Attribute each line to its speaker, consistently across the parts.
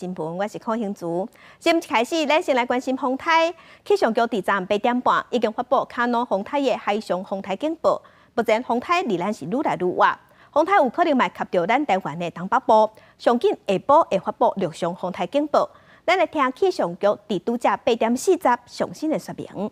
Speaker 1: 新聞，我是柯興竹。節目一開始，咱先來關心風颱。氣象局佇昨暗8點半已經發布卡努風颱的海上風颱警報。目前風颱離咱是愈來愈倚，風颱有可能會及著咱台灣的東北部。上緊下晡會發布陸上風颱警報。咱來聽氣象局佇拄才8點40上新的說明。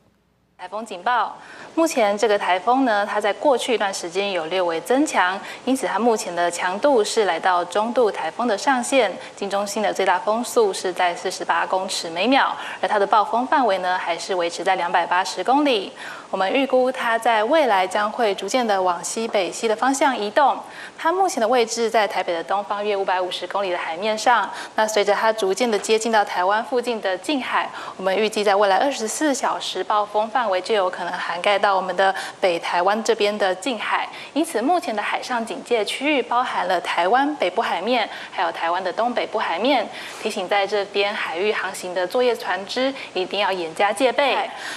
Speaker 2: 颱風警報，目前這個颱風呢，它在過去一段時間有略微增強，因此它目前的強度是來到中度颱風的上限。近中心的最大風速是在48公尺每秒，而它的暴風範圍呢，還是維持在280公里。我們預估它在未來將會逐漸的往西北西的方向移動。它目前的位置在台北的東方約550公里的海面上。那隨着它逐漸的接近到台灣附近的近海，我們預計在未來24小時暴風範圍就有可能涵蓋到我們的北台灣這邊的近海。因此，目前的海上警戒區域包含了台灣北部海面，還有台灣的東北部海面。提醒在這邊海域航行的作業船隻一定要嚴加戒備。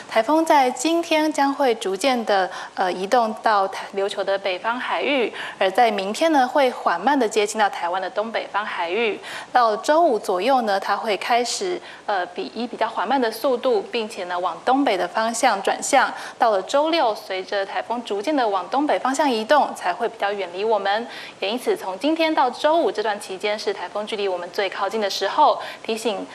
Speaker 2: 颱風在今天將會逐漸的移動到琉球的北方海域，而在明天呢會緩慢的接近到台灣的東北方海域。到週五左右呢，它會開始以比較緩慢的速度，並且呢往東北的方向轉向。到了週六，隨着颱風逐漸的往東北方向移動，才會比較遠離我們。也因此，從今天到週五這段期間是颱風距離我們最靠近的時候。提醒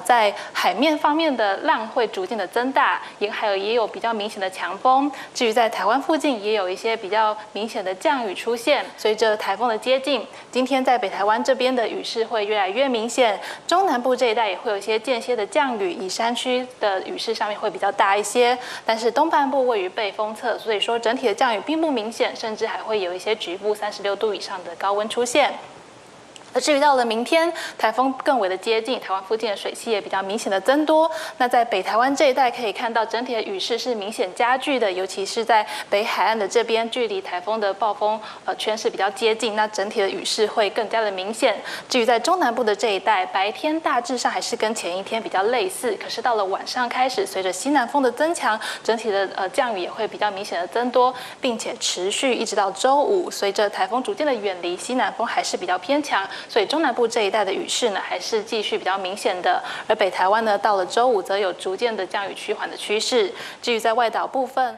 Speaker 2: 在海面方面的浪會逐漸的增大，也還有也有比較明顯的強風。至於在台灣附近，也有一些比較明顯的降雨出現。隨着颱風的接近，今天在北台灣這邊的雨勢會越來越明顯，中南部這一帶也會有一些間歇的降雨，以山區的雨勢上面會比較大一些。但是東半部位於背風側，所以說整體的降雨並不明顯，甚至還會有一些局部36度以上的高溫出現。而至於到了明天，颱風更為的接近，台灣附近的水汽也比較明顯的增多。那在北台灣這一帶可以看到整體的雨勢是明顯加劇的，尤其是在北海岸的這邊，距離颱風的暴風圈是比較接近，那整體的雨勢會更加的明顯。至於在中南部的這一帶，白天大致上還是跟前一天比較類似，可是到了晚上開始，隨着西南風的增強，整體的降雨也會比較明顯的增多，並且持續一直到週五，隨着颱風逐漸的遠離，西南風還是比較偏強。所以中南部這一帶的雨勢呢，還是繼續比較明顯的。而北台灣呢，到了週五則有逐漸的降雨趨緩的趨勢。至於在外島部分，